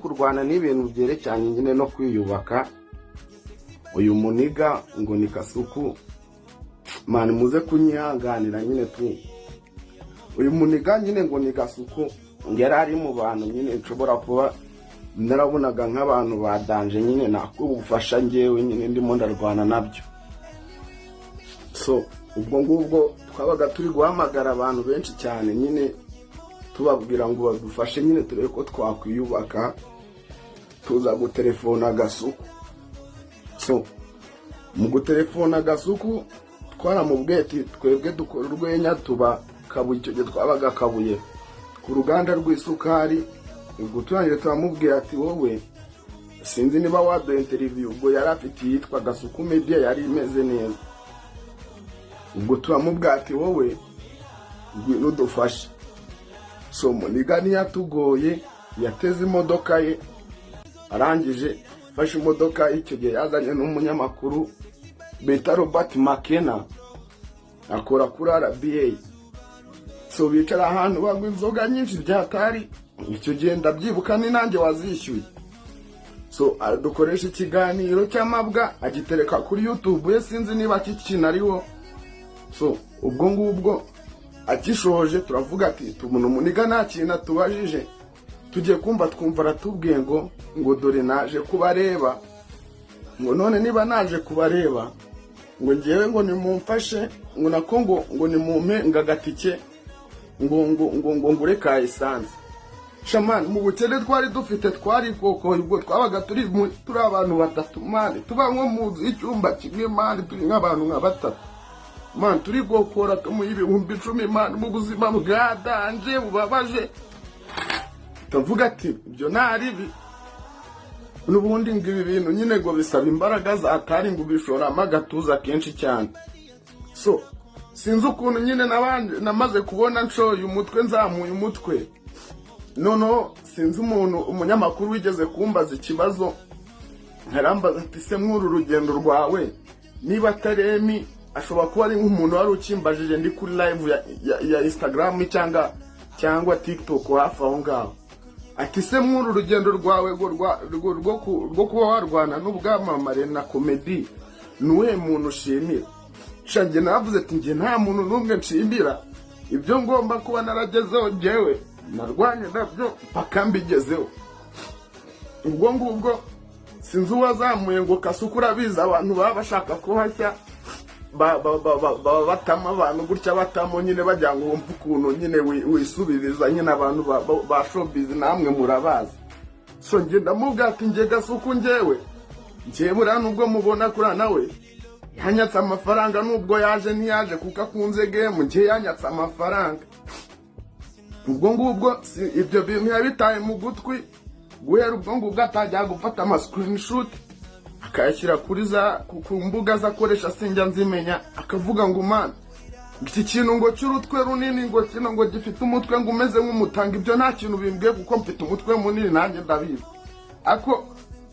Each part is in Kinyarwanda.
kurwana n'ibintu byerekeranye nyine no kwiyubaka. Uyu muniga ngo ni Kasuku, man, muze kunyihanganira nyine tu. Uyu muniga nyine ngo ni Kasuku yari ari mu bantu nyine nshobora kuba narabonaga nk'abantu ba danger nyine, nakubufasha ngewe nyine ndimo ndarwana nabyo. So ubwo ngubwo twabaga turi guhamagara abantu benshi cyane nyine, tubabwira ngo badufashe nyine turebe ko twakwiyubaka. Tuza gutelefona Gasuku. So mu gutelefona Gasuku, twaramubwiye ati twebwe dukora urwenya, tuba Kabuye. Icyo gihe twabaga Kabuye ku ruganda rw'isukari. Ubwo turangije turamubwira ati wowe sinzi niba waduha interview. Ubwo yari afite iyitwa Gasuku Media, yari imeze neza. Ubwo turamubwira ati wowe ngwino udufashe. So muniga ntiyatugoye, yateze imodoka ye, arangije afashe imodoka. Icyo gihe yazanye n'umunyamakuru bita Robert Makena, akora kuri RBA. So bicara ahantu banywa inzoga nyinshi byatari. Icyo gihe ndabyibuka, ni nanjye wazishyuye. So dukoresha ikiganiro cy'amabwa, agitereka kuri YouTube ye, sinzi niba kikinariho. So ubwo ngubwo akishoje, turavuga ati tubona umuniga nta kintu atubajije. Tugiye kumva twumva aratubwiye ngo dore naje kubareba, ngo none niba naje kubareba, ngo ngewe ngo nimumfashe, ngo nako ngo nimumpe ngo agatike, ngo ngure ka essence. Sha man, mu bukene twari dufite, twari kokoye. Ubwo twabaga turi abantu batatu, man, tuba nko mu nzu y'icyumba kimwe, man, turi nk'abantu nka batatu, man, turi gokora tumuha 10,000, man, mu buzima bwa danger bubabaje. Tuvuga ati ibyo nta ribi n'ubundi, ngo ibi bintu nyine ngo bisaba imbaraga zatari, ngo ubishoramo agatuza kenshi cyane. So sinzi ukuntu nyine nabanje namaze kubona nshoye umutwe, nzamuye umutwe. Noneho sinzi umuntu, umunyamakuru wigeze kumbaza ikibazo, arambaza ati se mw'uru rugendo rwawe, niba atari Emi, ashobora kuba ari nk'umuntu wari ukimbajije ndi kuri live ya Instagram cyangwa TikTok, hafi aho ngaho, ati se mw'uru rugendo rwawe rwo kuba warwana n'ubwamamare na comedy, ni uwuhe muntu ushimira? Sha, njye navuze ati njye nta muntu n'umwe nshimira. Ibyo ngomba kuba naragezeho, njyewe narwanye nabyo mpaka mbigezeho. Ubwo ngubwo sinzi uwazamuye ngo Kasuku. Urabizi, abantu baba bashaka kuhashya baba batama abantu gutya, batamo nyine bagira ngo wumve ukuntu nyine wisubiriza nyine. Abantu ba showbiz namwe murabazi. So njye ndamubwira ati njye Gasuku, njyewe buriya nubwo mubona kuriya, nawe yanyatse amafaranga. Nubwo yaje ntiyaje kuko akunze game, njye yanyatse amafaranga. Ubwo ngubwo ibyo bintu yabitaye mu gutwi. Guhera ubwo ngubwo atangira gufata ama screenshot, akayashyira kuri za ku mbuga ze akoresha, sinjya nzimenya, akavuga ngo man, iki kintu ngo cy'urutwe runini, ngo kino ngo gifite umutwe ngo umeze nk'umutanga, ibyo nta kintu bimbwiye kuko mfite umutwe munini nanjye ndabizi. Ako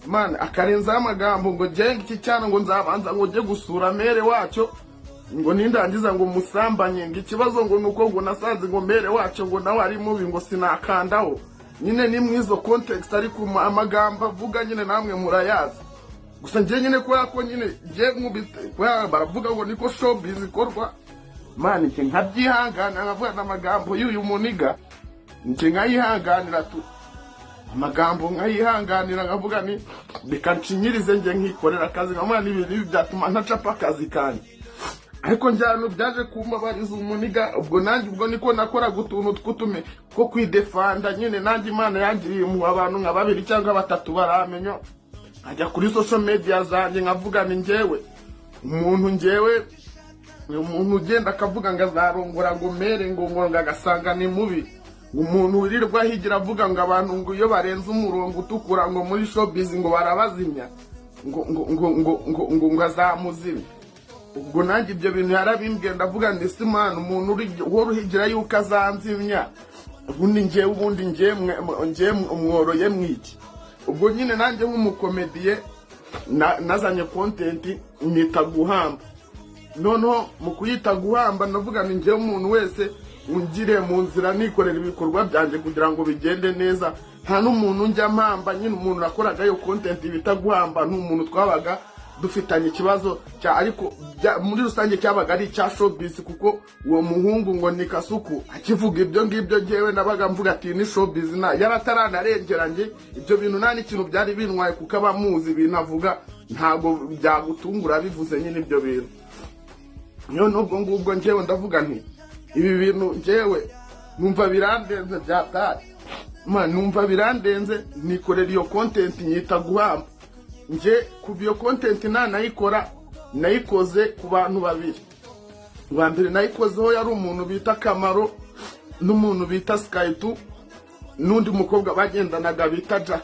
man, akarenzaho amagambo ngo njye iki cyana ngo nzabanza ngo njye gusura mère wacyo, ngo nindangiza ngo musambanye, ngo ikibazo ngo nuko ngo nasanze ngo mère wacyo ngo nawe ari mubi, ngo sinakandaho. Nyine ni mu izo context, ariko amagambo avuga nyine namwe murayazi. Gusa njye nyine kubera ko nyine njye nkubite, kubera baravuga ngo niko showbiz ikorwa, man, njye nkabyihangana, nkavuga n'amagambo y'uyu muniga, njye nkayihanganira tu, amagambo nkayihanganira, nkavuga ni reka nshinyirize, njye nkikorera akazi, nkavuga n'ibintu byatuma ntacapa akazi kanjye. Ariko njyano byaje kumbabariza umuniga. Ubwo nanjye ubwo niko nakoraga utuntu tw'utume two kwidefanda nyine. Nanjye Imana yangiriye mu abantu nka babiri cyangwa batatu baramenya, nkajya kuri social media zanjye nkavuga ni njyewe umuntu, njyewe ni umuntu ugenda akavuga ngo azarongora ngo mère, ngo agasanga ni mubi, umuntu wirirwa ahigira avuga ngo abantu ngo iyo barenze umurongo utukura ngo muri showbiz ngo barabazimya, ngo azamuzimya. Ubwo nanjye ibyo bintu yarabimbwiye, ndavuga ndi si mwana, umuntu uhora uhigira yuko azanzimya, ubundi njyewe, ubundi njyewe mworoye mwiki? Ubwo nyine nanjye nk'umukomediye nazanye content nyita guhamba. Noneho mu kuyita guhamba, ndavuga ni njyewe umuntu wese ungire mu nzira nikorera ibikorwa byanjye kugira ngo bigende neza. Nta n'umuntu njya mpamba nyine. Umuntu nakoraga iyo content bita guhamba ni umuntu twabaga dufitanye ikibazo cya, ariko muri rusange cyabaga ari icya showbiz, kuko uwo muhungu ngo ni Kasuku akivuga ibyo ngibyo, njyewe nabaga mvuga ati ni showbiz, na yarataranarengera. Njye ibyo bintu nta n'ikintu byari bintwaye, kuko abamuzi ibintu avuga ntabwo byagutungura bivuze nyine ibyo bintu. None ubwo ngubwo njyewe ndavuga nti ibi bintu njyewe numva birandenze byataye. Man, numva birandenze, nikorera iyo content nyita guhamba. Nje kuva iyo content nanayikora, nayikoze ku bantu babiri. Uwa mbere nayikozeho yari umuntu bita Kamaro n'umuntu bita Skytu n'undi mukobwa bagendanaga bita Jack.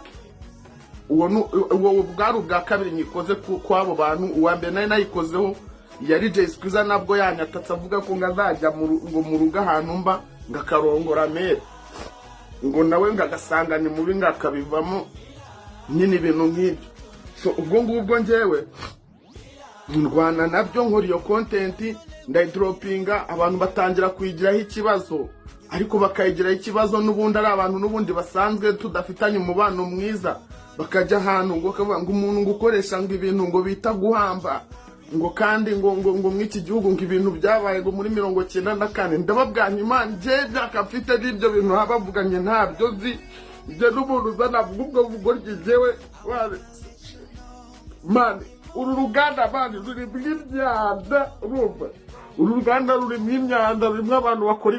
Uwo bwari ubwa kabiri nyikoze kw'abo bantu. Uwa mbere nari nayikozeho yari Jay Squeezer, nabwo yanyatatse avuga ko ngo azajya ngo mu rugo ahantu mba, ngo akarongora mere, ngo nawe ngo agasanga ni mubi, ngo akabivamo nyine, ibintu nk'ibyo. So ubwo ngubwo njyewe ndwana nabyo, nkora iyo content, ndayidropinga, abantu batangira kuyigiraho ikibazo, ariko bakayigiraho ikibazo n'ubundi ari abantu n'ubundi basanzwe tudafitanye umubano mwiza. Bakajya ahantu ngo bakavuga ngo umuntu ngo ukoresha ngo ibintu ngo bita guhamba, ngo kandi ngo mw'iki gihugu ngo ibintu byabaye ngo muri 94. Ndababwira Imana, njye imyaka mfite n'ibyo bintu baba bavuganye ntabyo nzi. Njye n'umuntu uzana ubwo bugoryi, njyewe man, uru ruganda, man, rurimo imyanda. Urumva, uru ruganda rurimo imyanda, rurimo abantu bakora